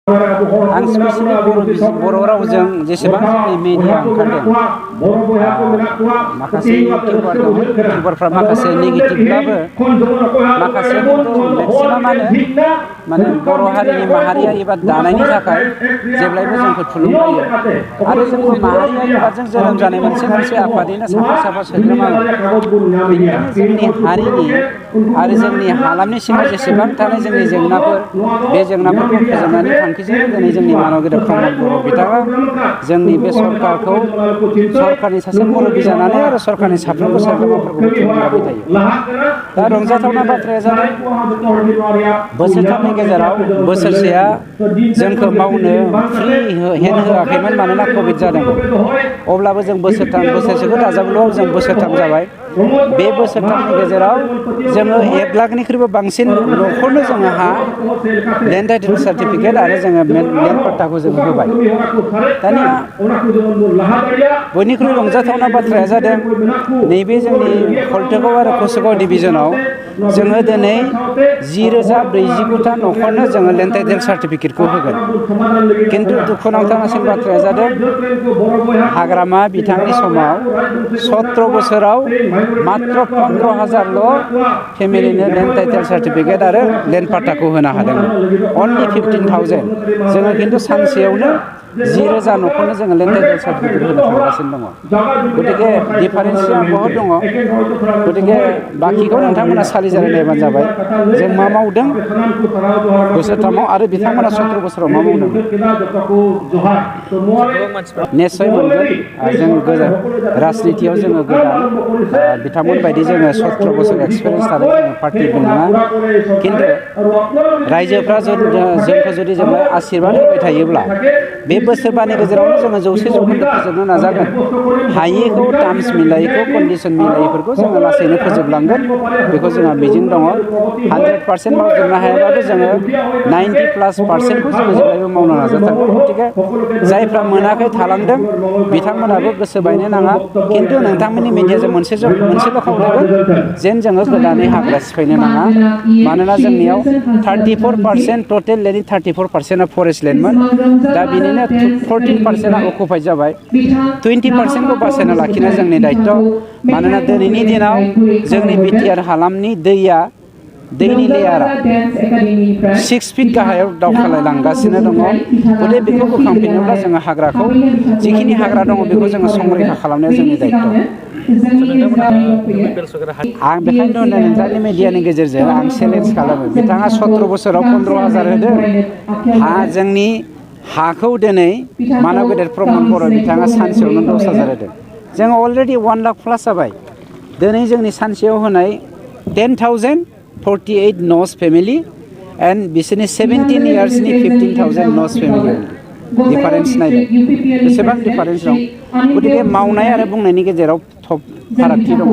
आं स्पेसियेलि बर' रावजों जेसेबां जोंनि मेडिया ओंखारदों माखासे इउटिउबारफ्रा माखासे नेगेटिभब्लाबो माखासे मेक्सिमामानो माने बर' हारिनि माहारियारि एबा दानायनि थाखाय जेब्लायबो जोंखौ थुलुंगायो आरो जोंखौ माहारियारि एबाजों जोनोम जानाय मोनसे आफादनिनो साफा सोद्रोमामोन। बेनिखायनो जोंनि हारिनि आरो जोंनि हालामनि सिङाव जेसेबां थानाय जोंनि जेंनाफोर बे जेंनाफोरखौ फोजोबनानै थांखिजों दिनै जोंनि मानव गेदेर प्रमद बर' बिथाङा जोंनि बे सरकारखौ सरकारनि सासे मुरब्बि जानानै आरो सरकारनि साफ्रोमबो सोद्रोमाफोरखौ थुलुंगाबाय थायो। दा रंजाथावना बाथ्राया जादों बोसोरथामनि गेजेराव बोसोरसेया जोंखौ मावनो फ्रि हेन्ड होआखैमोन मानोना कभिड जादोंमोन। अब्लाबो जों बोसोरसेखौ दाजाबल' जों बोसोरथाम जाबाय। बे बोसोरथामनि गेजेराव जोङो 1 लाखनिख्रुइबो बांसिन न'खरनो जोङो लेन्ड टाइटेल सार्टिफिकेट आरो जोङो लेन्ड पट्टाखौ जों होबाय। दानिया बयनिख्रुइ रंजाथावना बाथ्राया जादों नैबे जोंनि हल्टुगाव आरो कसुगाव डिभिजनाव जोङो दिनै 10,049 न'खरनो जोङो लेन्ड टाइटेल सार्टिफिकेटखौ होगोन। खिन्थु दुखुनांथावनासिन बाथ्राया जादों हाग्रामा बिथांनि समाव 17 बोसोराव मात्र 15,000ल' फेमिलिनो लेन्ड टाइटेल सार्टिफिकेट आरो लेन्ड पाट्टाखौ होनो हादोंमोन। अनलि 15,000। जोङो खिन्थु सानसेयावनो 10,000 न'खरनो जोङो लेन्ड टाइटेल सार्टिफिकेट होनो थांगासिनो दङ। गतिके डिफारेन्सआ बहुत दङ। गतिके बाखिखौ नोंथांमोना सालिजानाय नायबानो जाबाय जों मा मावदों बोसोरथामाव आरो बिथांमोना 17 बोसोराव मा मावदों। निस्सय मोनगोन। जों राजनितियाव जोङो गोदान बिथांमोन बायदि जोङो 17 बोसोर एक्सपिरियेन्स थानाय जोङो पार्टिबो नङा। खिन्थु रायजोफ्रा जोंखौ जुदि जोंनो आशीर्बाद होबाय थायोब्ला बे बोसोरबानि गेजेरावनो जोङो 100% फोजोबनो नाजागोन। हायिखौ टार्म्स मिलायिखौ कन्डिसन मिलायिफोरखौ जोङो लासैनो फोजोबलांगोन बेखौ जोंहा मिजिं दङ। 100% मावजोबनो हायाबाबो जोङो 90+% जोङो जेब्लायबो मावनो नाजाथारगोन। गतिके जायफ्रा मोनाखै थालांदों बिथांमोनाबो गोसो बायनो नाङा। खिन्थु नोंथांमोननि मिडियाजों मोनसेल' खावलायगोन जेन जोङो गोदानै हाग्रा सिफायनो नाङा। मानोना जोंनियाव 34% टटेल लेन्डनि 34%आ फरेस्ट लेन्डमोन। दा बिनिनो 14%आ अकुपाइड जाबाय। 20%खौ बासायना लाखिनाया जोंनि दायित्व। मानोना दिनैनि दिनाव जोंनि बिटिआर हालामनि दैनि लेयारा 6 फिट गाहायाव दावखोलांगासिनो दङ। गतिके बेखौ बोखांफिनोब्ला जोङो हाग्राखौ जिखिनि हाग्रा दङ बेखौ जोङो संरैखा खालामनाया जोंनि दायित्व। आं बेखायनो नोंथांनि मिडियानि गेजेरजों आं चेलेन्ज खालामो। बिथाङा 17 बोसोराव 15,000 होदों। जोंनि हाखौ दिनै मानव गेदेर प्रमद बर' बिथाङा सानसेयावनो 10,000 होदों। जोङो अलरेडि 1 लाख प्लास जाबाय। दिनै जोंनि सानसेयाव होनाय 10,048 न'स फेमिलि एन्ड बिसोरनि 17 इयार्सनि 15,000 न'स फेमिलि। डिफारेन्स नायबाय बेसेबां डिफारेन्स दं। गतिके मावनाय आरो बुंनायनि गेजेराव फारागथि दं।